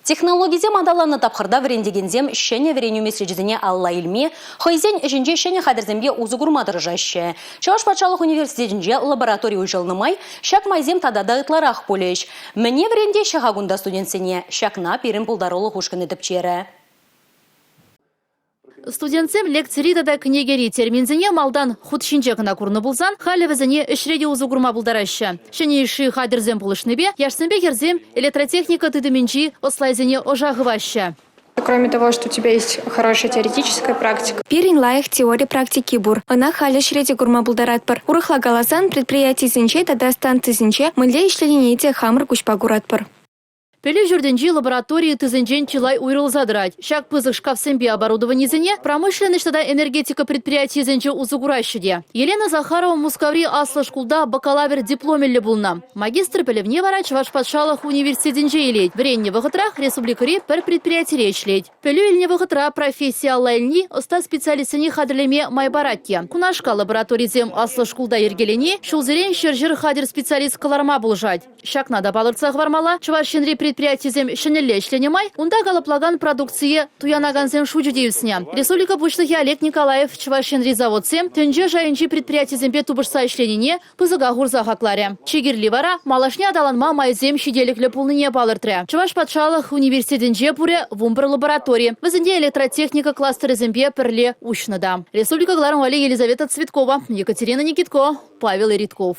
Технологисем аталаннӑ тапхӑрта вӗрентекенсем ҫӗнӗ вӗренӳ меслечӗсене алла илме, хӑйсен ӗҫӗнче ҫӗнӗ хатӗрсемпе усӑ курма тӑрӑшаҫҫӗ. Чӑваш патшалӑх университетӗнче лаборатори уҫӑлнӑ май ҫак майсем тата та ытларах пулӗҫ. Мӗне вӗрентеҫҫӗ-ха кунта студентсене? Ҫакна пирӗн пултарулӑх ушкӑнӗ тӗпчерӗ. Студентсем лекцири тата кӗнекери терминсене малтан хут ҫинче кӑна курнӑ пулсан, халӗ вӗсене ӗҫре те усӑ курма пултараҫҫӗ. Ҫӗнӗ йышши хатӗрсем пулӑшнипе яшсемпе хӗрсем электротехника тытӑмӗнчи ӑслайсене ӑша хываҫҫӗ. Кроме того, что у тебя есть хорошая теоретическая практика. Пирӗн лайӑх теори практики пур. Ӑна халӗ ӗҫре те курма пултаратпӑр. Урӑхла каласан, предприятисенче тата станцисенче мӗнле ӗҫленине те хамӑр куҫпа куратпӑр. Пӗлӳ ҫуртӗнчи лаборатори ыттисенчен чылай уйрӑлса тӑрать. Ҫак пысӑк шкафсемпе оборудованисене промышленноҫ тата энергетика предприятийӗсенче усӑ кураҫҫӗ те. Елена Захарова Мускаври аслӑ шкулта бакалавр дипломӗллӗ пулнӑ. Магистр пӗлӗвне вара Чӑваш патшалӑх университетӗнче илет. Вӗреннӗ вӑхӑтрах республикӑри пӗр предприятире ӗҫлет. Пӗлӳ илнӗ вӑхӑтра професси алла илни ӑста специалистсене хатӗрлеме май парать те. Кунашкал лабораторисем аслӑ шкулта йӗркелени ҫулсерен ҫӗр-ҫӗр хатӗр специалист кӑларма пулӑшать. Ҫакна та палӑртса хӑвармалла, Чӑваш Енри предприятисем ҫӗнӗлле ӗҫленӗ май унта калӑплакан продукцие туянакансен шучӗ те ӳснӗ. Республика Пуҫлӑхӗ Олег Николаев Чӑваш Енри заводсем тӗнче шайӗнчи предприятисемпе тупӑшса ӗҫленине пысӑка хурса хакларӗ. Чи кирли вара, малашне аталанма майсем ҫителӗклӗ пулнине палӑртрӗ. Чӑваш патшалӑх университетӗнче пурӗ 11 лаборатори. Вӗсенче электротехника кластерӗсемпе пӗрле уҫнӑ та. Республика кӑларӑм валли Елизавета Цветкова, Екатерина Никитко, Павел Иритков.